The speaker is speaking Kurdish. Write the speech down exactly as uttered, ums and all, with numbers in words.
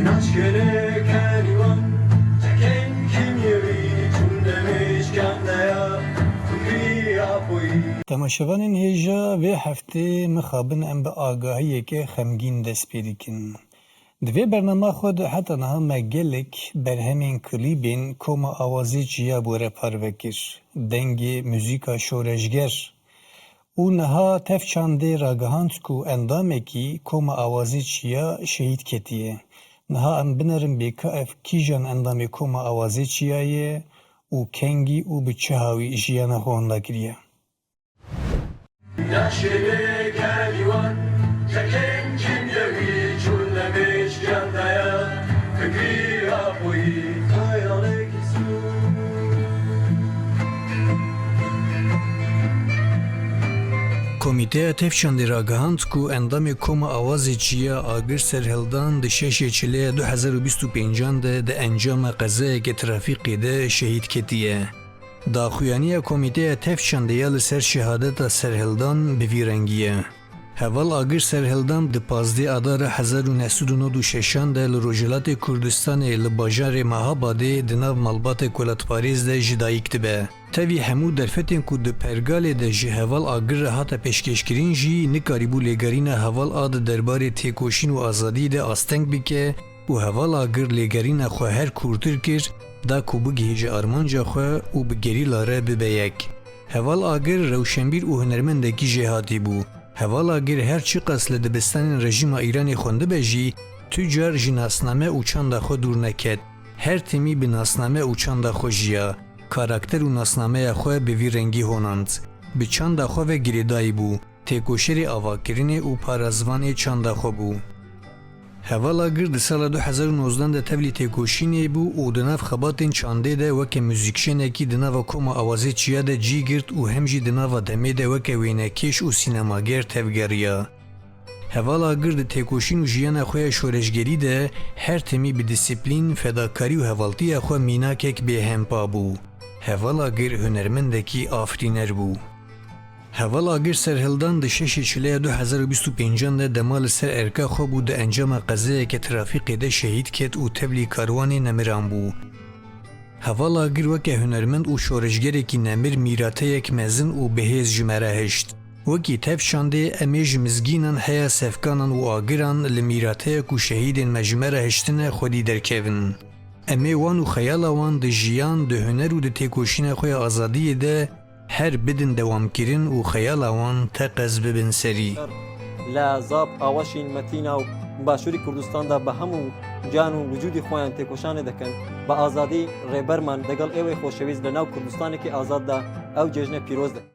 Naşkêne kerîwan, tekên kîmyewî, çûn demêşkan de ya, fikrî ya xwî. Temaşevanên hêja, vê heftê mixabin em bi agahiyeke xemgîn dest pê dikin. Di vê bernama xwe de heta niha me gelek berhemên klîbên Koma Awazê Çiya bi we re parve kir. Dengê muzîka şoreşger. Û niha Tev Çandê ragihand ku endamekî Koma Awazê Çiya şehîd ketiye. Niha em binerin bê ka ev kîjan endamê Koma Awazê Çiya ye û kengî û bi çi hawî jiyana xwe wenda kiriye. Naşê bê kerîwan, tekên kîmyewî, çûn demêşkan de ya, fikrî ya xwî, xeyalekî sor. Komîteya Tev Çandê ragihand ku endamê Koma Awazê Çiya Agir Serhildan di şeşê Çileya du hezar û bîst û pêncan de di encama qezayeke trafîkê de şehîd ketiye. Daxuyaniya Komîteya Tev Çandê ya li ser şehadeta Serhildan bi vî rengî ye. Heval Agir Serhildan di pazdeh Adara hezar û neh sed û nod û şeşan de li Rojhilatê Kurdistanê li bajarê Mehabadê di nav malbatek welatparêz de ji dayik dibe. Tevî hemû derfetên ku di pergalê de ji Heval Agir re hate pêşkêşkirin jî nikarîbû lêgerîna Heval a di derbarê têkoşîn û azadiyê de asteng bike û Heval Agir lêgerîna xwe her kûrtir kir, da ku bigihîje armanca xwe û bi gerîla re bibe yek. Heval Agir rewşenbîr û hunermendekî jêhatî bû. Heval Agir her çiqas li dibistanên rejîma Îranê xwendibe jî, tu car ji nasname û çanda xwe dûr neket. Her timî bi nasname û çanda xwe jiya. Karakter û nasnameya xwe bi vî rengî honand. Bi çanda xwe ve girêdayî bû. Têkoşerê avakirinê û parazvanê çanda xwe bû. Heval Agir di sala du hezar û nozdan de tevlî têkoşînê bû û di nav xebatên çandê de weke muzîkjenekî di nava Koma Awazê Çiya de cî girt û hem jî di nava demê de weke wênekêş û sînemager tevgeriya. Heval Agir di têkoşîn û jiyana xwe ya şoreşgerî de her timî bi dîsîplîn, fedakarî û hevaltiya xwe mînakek bêhempa bû. Heval Agir hunermendekî afirîner bû. Heval Agir Serhildan di şeşê Çileya du hezar û bîst û pêncan de dema li ser erka xwe bû di encama qezayeke trafîkê de şehîd ket û tevlî karwanê nemiran bû. Heval Agir weke hunermend û şoreşgerekî nemir mîrateyek mezin û bihêz ji me re hişt. Wekî Tev Çandê em ê ji mizgînan heya sevkanan û agiran li mîrateya ku şehîdên me ji me re hiştine xwedî derkevin. Em ê wan û xeyala wan di jiyan, di huner û di têkoşîna xwe ya azadiyê de her bidin dewamkirin û xeyala wan teqez bibin serî. لە زاپ ئاوەشین مەتینا و باشووری کوردستاندا بە هەموو گیان و وجودی خۆیان تێکۆشانێ دەکەن بە ئازادی ڕێبەرمان لەگەڵ ئێوەی خۆشەویست لە ناو کوردستانێکی ئازاددا ئەو جێژنە پیرۆز دەکەن.